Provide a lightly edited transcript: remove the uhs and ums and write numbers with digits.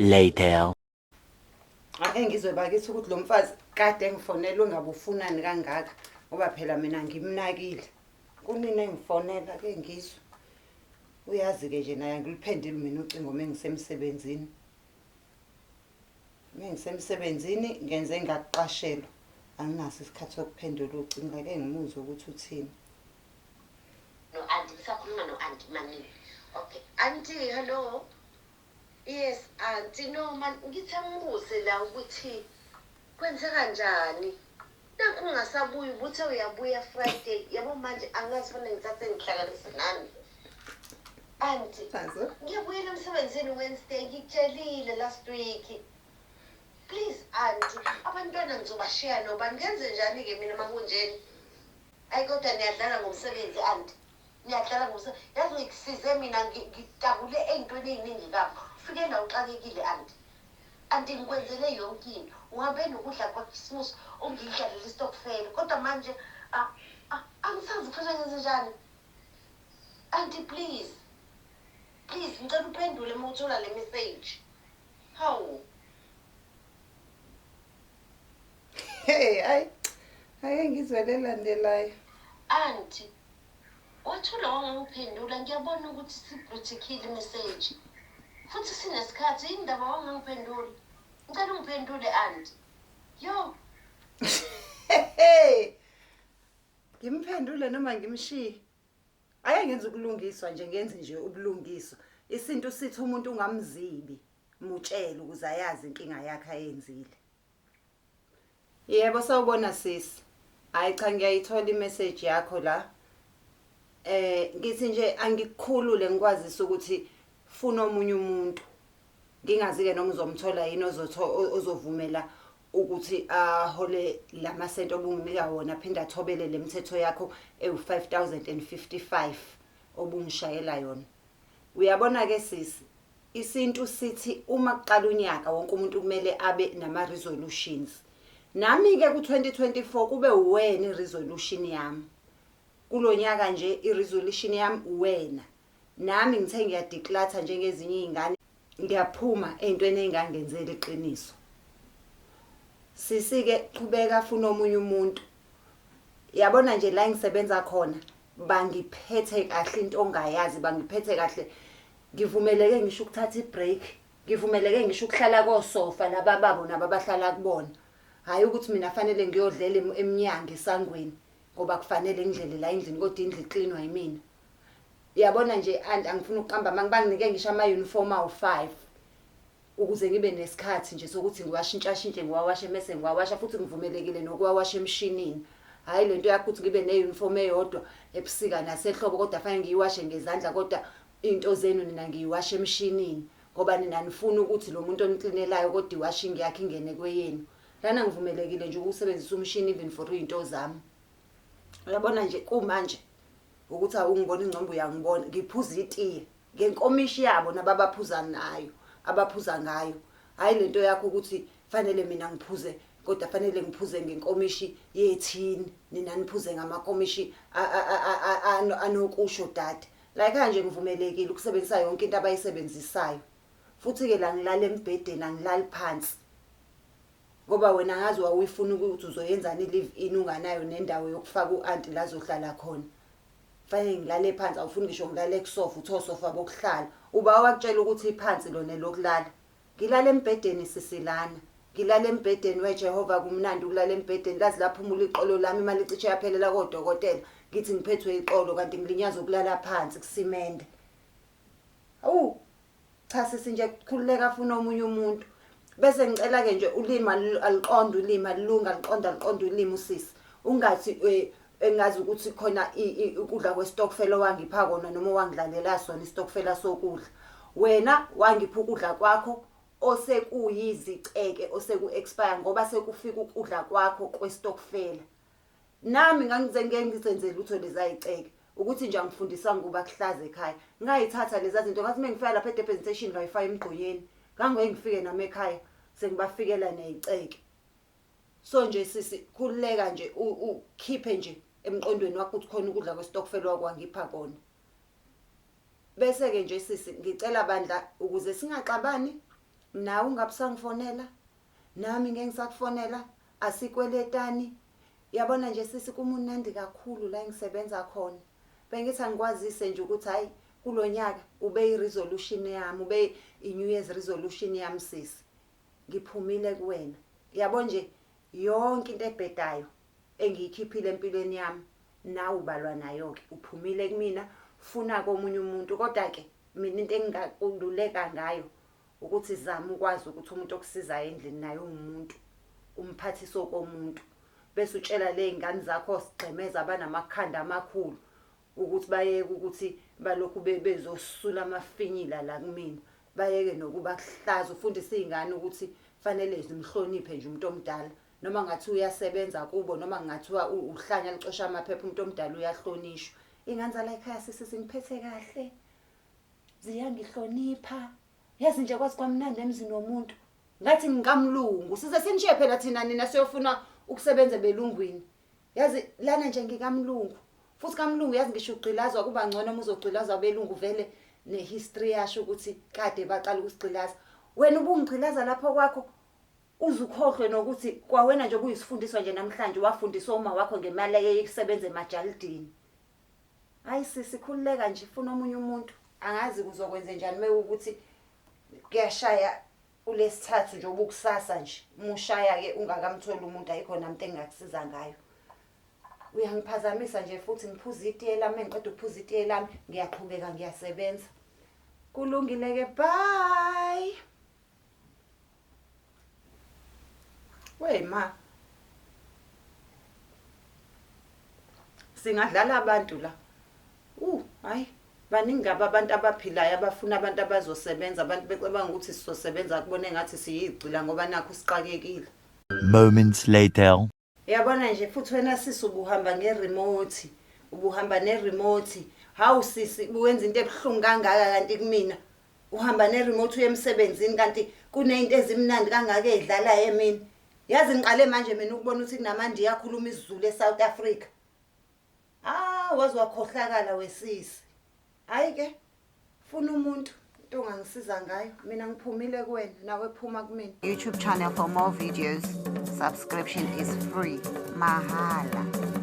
Later. Ake ngizwe bakithi ukuthi lo mfazi kade engifonela ungabe ufunani kangaka ngoba phela mina ngimnakile. Kunini engifonela ke ngizwe. Uyazi-ke nje naye angiluphenduli mina ucingo uma ngisemsebenzini. Uma ngisemsebenzini ngenze ngakuqashelwa. Anginaso isikhathi sokuphendula ucingo ake ngimuzwe ukuthi uthini. No auntie, ngisakhuluma no auntie manini. Okay. Auntie, hello. Yes, auntie, no man, ngithe ngibuze la ukuthi kwenzeka njani. Nakhu ungasabuyi ubuthe uyabuya Friday. Yabo manje angazi fanele ngithathe ngihlanganise nani. Auntie, Chazo. ngiyabuyela emsebenzini Wednesday, ngikutshelile last week. Please auntie, abantwana ngizobashiya nobani? Ngenze njani-ke mina makunjeni? Ayi kodwa niyadlala ngomsebenzi auntie. Niyadlala ngomsebenzi. Yazi ngikusize mina ngitakule ey'ntweni ey'ningi kabi. Ufike la uxakekile auntie. Auntie ngikwenzele yonke into. Uhambe nokudla kwaKhisimusi ungidlalele isitokufela. Kodwa manje angisazi kufanele ngenze njani. Auntie please. Please ngicela uphendule uma uthola le message. Hawu. Hey, ay. Ake ngizwe lelandelayo. Auntie, wathula wangangiphendula ngiyabona ukuthi sibluthikile imessage. Futhi sinesikhathi yini ndaba wangangiphendula? Ngicela ungiphendule auntie. Yo, Hey. Ngimphendule noma ngimshiye? Ake ngenze ukulungiswa nje ngenze nje ubulungiswa. Isintu sithi umuntu ungamzibi, mutshele ukuze ayazi inkinga yakhe ayenzile. Yebo sawubona sisi. Hayi cha ngiyayithola imessage yakho la. Eh ngithi nje angikukhulule ngikwazisa ukuthi funa omunye umuntu. Ngingazi ke noma uzomthola yini ozotho ozovumela ukuthi ahole lamasenti obunginika wona aphinde athobele lemithetho yakho ewu-5055 obungishayela yona. Uyabona ke sisi isintu sithi uma kuqala unyaka wonke umuntu kumele abe nama resolutions. Nami ke ku-2024 kube uwena i-resolution yami. Kulonyaka nje i-resolution yami uwena. Nami ngithe ngiyadeclutter njengezinye izingane ngiyaphuma ey'ntweni ey'ngangenzeli iqiniso. Sisi ke qhubeka funa omunye umuntu. Yabona nje la engisebenza khona bangiphethe kahle into ongayazi bangiphethe kahle. Ngivumeleke ngisho ukuthatha i-break. Ngivumeleke ngisho ukuhlala kosofa laba babo nabo abahlala kubona. Hhayi ukuthi mina fanele ngiyodlela emnyango esangweni ngoba kufanele ngidlele la endlini kodwa indlu iklinwa yimina. Uyabona nje anti angifuni ukuqamba amanga banginike ngisho ama-uniform awu-5 ukuze ngibe nesikhathi nje sokuthi ngiwashintshashintshe ngiwawashe mese ngiwawasha futhi ngivumelekile nokuwawasha emshinini. Hhayi lento yakho ukuthi ngibe ne-uniform eyodwa ebusika nasehlobo kodwa fanele ngiyiwashe ngezandla kodwa iy'nto zenu nina ngiyiwasha emshinini ngoba nina nifuna ukuthi lo muntu oniklinelayo kodwa iwashing yakhe ingene kweyenu. Lana ngivumelekile nje ukusebenzisa umshini even for iy'nto zami. Uyabona nje kumanje ukuthi awungibona ingcombo uyangibona ngiphuza itiye ngenkomishi yabo nababaphuza nayo abaphuza ngayo hayi lento yakho ukuthi fanele mina ngiphuze kodwa fanele ngiphuze ngenkomishi yethini nina niphuze ngamakomishi anokusho dade like kanje ngivumelekile ukusebenzisa yonke into abayisebenzisayo futhi ke la ngilala embhedeni angilali phansi ngoba wena ngazi wawuyifuna ukuthi uzoyenzani i-live in unganayo nendawo yokufaka u-anti la azohlala khona. Fanele ngilale phansi awufuni ngisho ngilale kusofa uthi osofa bokuhlala. Uba wakutshela ukuthi iphansi lona elokulala. Ngilala embhedeni sisi lana. Ngilala embhedeni we Jehova kumnandi ukulala embhedeni laze laphumula iqolo lami imali icishe yaphelela kodokotela. Ngithi ngiphethwe iqolo kanti ngilinyazwa ukulala phansi kusimende. Awu Cha sisi nje khululeka afuna omunye umuntu. Bese ngicela ke nje ulimi aluqonde ulimi alulunga aluqonde aluqonde ulimi usisi. Ungathi eh, engazi ukuthi khona ukudla kwestokfela owangipha kona noma owangidlalela sona istokfela sokudla. Wena wangipha ukudla kwakho osekuyiziceke oseku-expire ngoba sekufika ukudla kwakho kwestokfela. Nami ngangize ngeke ngizenze lutho lezayiceke ukuthi nje angifundisanga ukuba kuhlaza ekhaya. Ngayithatha leza zinto ngathi mengifika lapha eDurban Station ngayifaka emgqonyeni. Ngangoye ngifike nami ekhaya sengibafikela neziceke. So nje sisi khululeka nje ukhiphe nje emqondweni wakho ukuthi khona ukudla kwestokfela wakwangipha kona. Bese ke nje sisi ngicela bandla ukuze singaxabani. Nawe ungabe usangifonela, nami ngeke ngisakufonela, asikweletani. Yabona nje sisi kumunandi kakhulu la engisebenza khona. Bengithi angikwazise nje ukuthi hhayi kulo nyaka ube i-resolution yami, ube i-New Year's resolution yami sisi. Ngiphumile kuwena. Yabo nje yonke into ebhedayo engiyikhiphile empilweni yami nawe ubalwa nayo-ke, uphumile kumina funa komunye umuntu. Kodwa-ke mina into engingakululeka ngayo ukuthi zama ukwazi ukuthi umuntu okusizayo endlini naye uwumuntu, umphathise okomuntu. Bese utshela ley'ngane zakho sigxemeza abanamakhanda amakhulu ukuthi bayeke ukuthi balokhu bezosula amafinyila la kumina, bayeke nokuba kuhlaza. Ufundise iy'ngane ukuthi fanele zimhloniphe nje umuntu omdala, noma ngathiwa uyasebenza kubo, noma ngathiwa uhlanya licosha amaphepha, umuntu omdala uyahlonishwa. Iy'ngane zala ekhaya sisi zingiphethe kahle, ziyangihlonipha. Yazi nje kwazi kwamnandi emzini womuntu, ngathi ngikamlungu. Size sinishiye phela thina nina siyofuna ukusebenza ebelungwini. Yazi lana nje ngikamlungu, futhi kamlungu yazi ngisho ugqilazwa kuba ngcono uma uzogqilazwa abelungu, vele ne-history yasho ukuthi kade baqala ukusigqilaza. Wena ubungigqilaza lapho kwakho uze ukhohlwe nokuthi kwawena nje obuyisifundiswa nje namhlanje wafundiswa uma wakho ngemali eyeyisebenza emajalidini. Hayi sisi, khululeka nje, funa omunye umuntu. Angazi kuzokwenze njani mewukuthi kuyashaya ulesithathu nje obukusasa nje, uma ushaya-ke ungakamtholi umuntu, ayikho nami into engingakusiza ngayo. Uyangiphazamisa nje futhi ngiphuza itiye lami, engiqeda ukuphuza itiye lami ngiyaqhubeka ngiyasebenza. Kulungile-ke, bye. Wey ma, singadlala abantu la. Hayi baningi kabi abantu abaphilayo abafuna abantu abazosebenza, abantu becabanga ukuthi sizosebenza kubona engathi siyigcila ngoba nakho siqakekile. Moments later. Yabona nje futhi wena sisi ubuhamba nge-remote, ubuhamba ne-remote. Hawu sisi, uwenza into ebuhlungu kangaka kanti kumina. Uhamba ne-remote uye emsebenzini kanti kuney'nto ezimnandi kangaka ey'dlalayo emini. Yazi ngiqale manje mina ukubona ukuthi kunamandiya akhuluma isiZulu eSouth Africa. Ah, waze wakhohlakala wesisi. Hhayi-ke, funa umuntu into ongangisiza ngayo. Mina ngiphumile kuwena, nawe phuma kumina. YouTube channel for more videos. Subscription is free. Mahala.